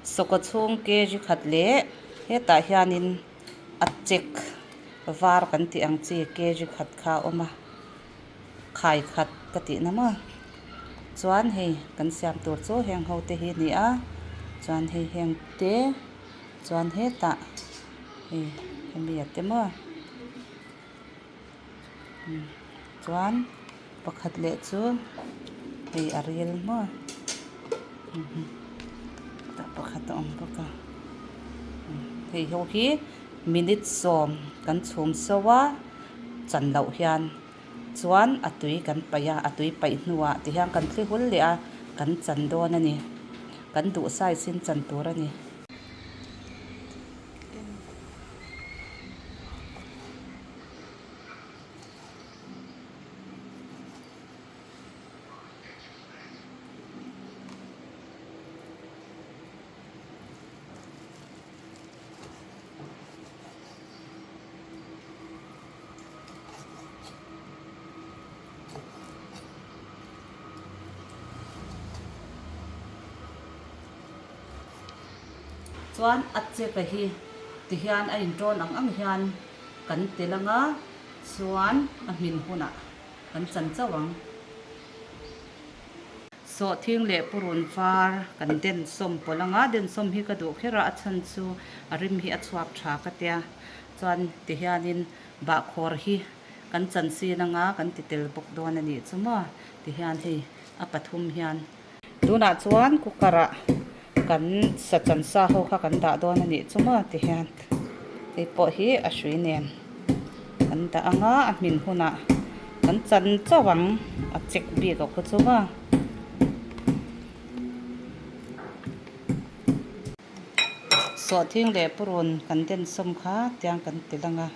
Sawkaw chhung kg khat leh hetah hianin a chek var kan tih ang chi kg khat kha a awm a khai khat ka tih na maw chuan hei kan siam tur chu heng ho te hi a ni a chuan hei heng te chuan hetah hei hemi a te maw chuan pakhat leh chu hei a ril maw tah pakhat a awm bawk a hei ho hi minute sawm kan chhum so a chan loh hian chuan a tui kan paih a a tui paih hnuah ti hian kan thli hul leh a kan chan dawn a ni kan duh size in chan tur a ni. Chuan a cheka hi tihian a inṭawn ang ang hian kan tel ang a, chuan a hmin hunah kan chan chauh ang. Sawhthing leh purun var kan den sawm pawlh ang a, den sawm hi ka duh kher a, a chhan chu a rim hi a chhuak tha ka tia. Chuan tihianin bahkhawr hi kan chan sin ang a, kan ti tel bawk dawn a nih chu maw tihian hei a pathum hian. Tunah chuan cooker ah kan sa chan sa ho kha kan dah dawn a nih chu maw tihian hei pawh hi a hrui nen kan dah ang a, a hmin hunah kan chan chauh ang a chek bik a khaw chu maw. Sawhthing leh purun kan den sawm kha tiang kan ti lang a.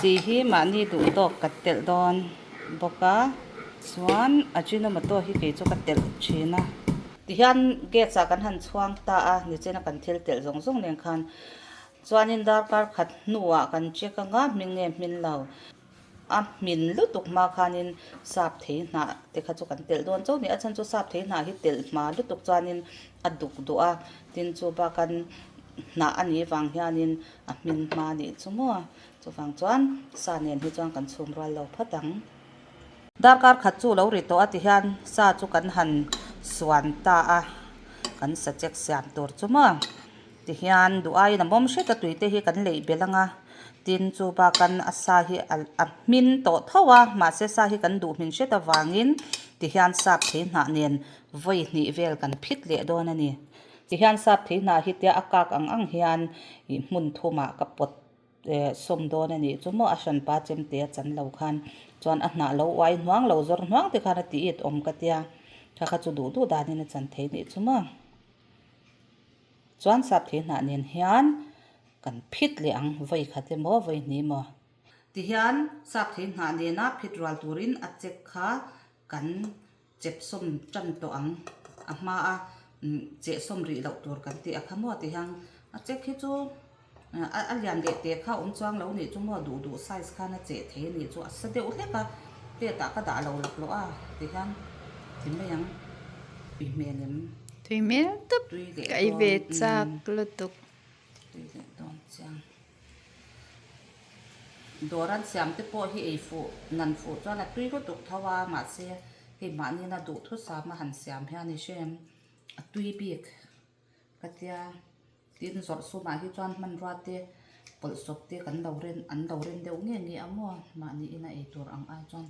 Chi hi mahni duh tawk ka telh dawn bawk a, chuan Ajinomoto hi kei chu ka telh thin a. Tihian gas ah kan han chhuang ta a, nichina kan thil telh zawng zawng nen khan chuanin darkar khat hnuah kan check anga hming nge hmin lo. A hmin lutuk hma khanin sap thei hnah te kha chu kan telh dawn chauh a ni. A chhan chu sap thei hnah hi telh hma lutuk chuanin a duk duh a, tin chu bakan hnah a nih vang hianin a hmin hma a nih chu maw. Chuvang chuan sa nen hi chuan kan chhum rual lo phawt ang. Darkar khat chu lo ri tawh a ti hian sa chu kan han suan ta a, kan sa chek siam tur chu maw. Tihian duh aiin a mawm hret a tui te hi kan leih belh ang a, tin chu bakan a sa hi a hmin tawh tho a, mahse sa hi kan duh hmin hret avangin tihian sap thei hnah nen vawi hnih vel kan phit leh dawn a ni. Tihian sap thei hnah hi tia a kak ang ang hian ih hmun thumah ka pawt eh sawm dawn a nih chu maw a hranpa chemte a chan lo khan chuan a hnah lo uai hnuang lo zawr hnuang te khan a ti it awm ka tia, kha kha chu duh duh danin a chan thei nih chu maw. Chuan sap thei hnah nen hian kan phit leh ang vawi khat emaw vawi hnih emaw. Tihian sap thei hnah nena phit rual turin a chek kha kan chep sawm tan tawh ang. A hma a cheh sawm rih loh tur kan tih a kha maw tihian a chek hi chu a lian leh teh kha awm chuang lo nih chu maw duh duh size khan a cheh thei a nih chu a sa deuh hlek a plate ah ka dah lo laklawh a tihian ti mai ang tui hmel em. Tui hmel tawp ka ei ve chak lutuk. Tui leh dawn chiang. Dawr an siam te pawh hi ei fuh nan fuh chuan a tui lutuk tho a mahse hei mahni na duhthusam a han siam hian i hre em a tui bik ka tia. Tin zawrh sumah hi chuan hmanrua te pawlhsawp te kan lo ren an lo ren deuh nge nge a maw mahni ina ei tur ang ai chuan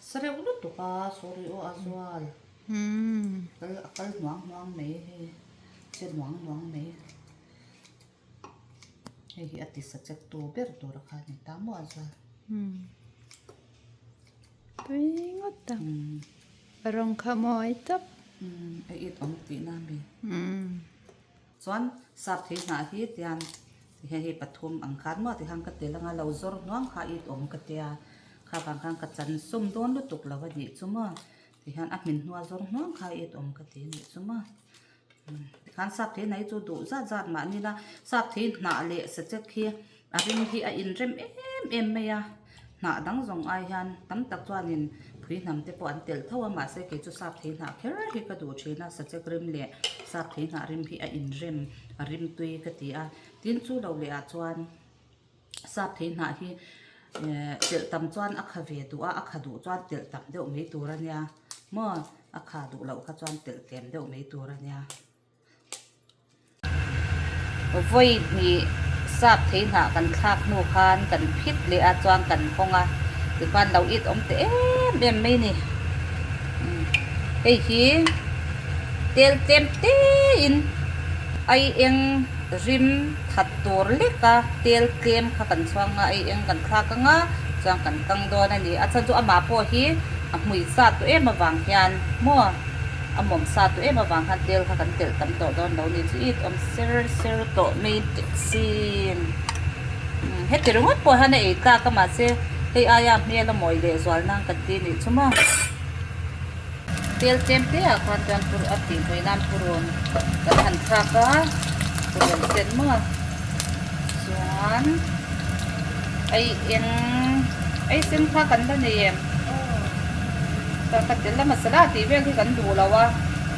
sa reuh lutuk a sorry aw a zual kal a kal hnuang hnuang mai hei che nuang nuang mai hei hi a ti sa chek tu ber tur a kha a ni ta maw a zual. Tui ngawt a rawng kha mawi tawp. A it awm tihna a mi. Chuan sap thei hnah hi tian tihian hei pathum ang khan maw tikhan ka tel anga lo zawr hnuang kha it awm ka tia kha vang khan ka chan sawm dawn lutuk lo a nih chu maw tihian a hmin hnua zawr hnuang kha it awm ka ti a nih chu maw tikhan sap thei hnah hi chu duh zat zat mah ni la sap thei hnah leh sachek hi a ring hi a inrem em em mai a hnah dang zawng ai hian tam tak chuanin phui hnam te pawh an telh tho a mahse kei chu sap thei hnah kher hi ka duh thin a sachek rim leh. Sap thei hnah rim hi a inrem a rim tui ka ti a. Tin chu lo leh ah chuan sap thei hnah hi eh telh tam chuan a kha ve duh a, a kha duh chuan telh tam deuh mai tur a nia maw a kha duh loh kha chuan telh tlem deuh mai tur a nia. Vawi hnih sap thei hnah kan thlak hnu khan kan phit leh a chuan kan hawng a tikhan lo it awm teh em em mai ni. Hei hi tel tlem te in ai eng rim that tur lek a tel tlem kha kan chhuang a ai eng kan thlak ang a chuan kan kang dawn a ni. A chhan chu amah pawh hi a hmui sa tawh em avang hian maw. A mawm sa tawh em avang khan tel kha kan telh tam tawh dawn lo ni chu it awm ser ser tawh mai teh sin. Heti ringawt pawh hian a ei tlak a mahse hei aia hmel a mawi leh zual nan kan ti nih chu maw. Tel tlem te ah khan chuan pur a tih hmui nan purun kan han thlak a purun sen maw chuan ei eng ei sen kha kan la nei em. Ka ka tel a masala tih vel hi kan duh lo a,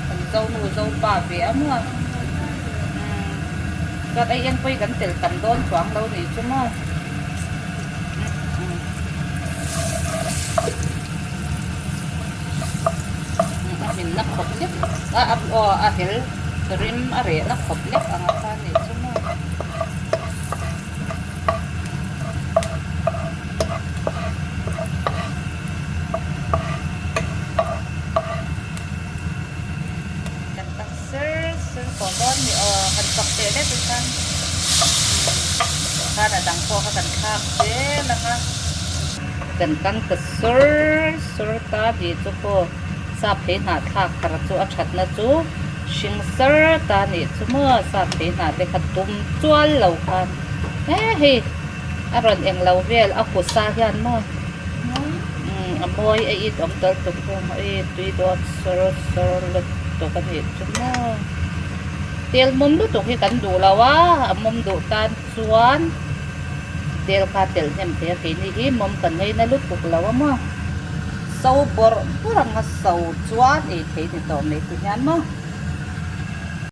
kan zo nu zo pa ve a maw umm chuan ei en pawh hi kan tel tam dawn chuang lo nih chu maw umm a hmin na khawp lek a a aw a hel rim a reh na khawp lek ang a kha nih chu maw. Kan tak ser ser tawh dawn ni aw han chak teh leh te khan khan a dang pawh kha kan thlak zel ang a. Kan kang ta sur sur ta tih chu pawh sap thei hnah thlak thar chu a thatna chu hring sar ta nih chu maw sap thei hnah te kha tum chual lo khan he hei a rawn eng lo vel a husa hian maw umm a mawi a it awm tel tuk thung a i tui dawn sawr sawr lutuk a nih chu maw tel mawm lutuk hi kan duh lo a a mawm duh tan chuan tel kha telh hnem thei a keini hi mawm kan ngaina lutuk lo a maw so bawrh bawrh anga so chuan ei thei ni tawh mai ti hian maw.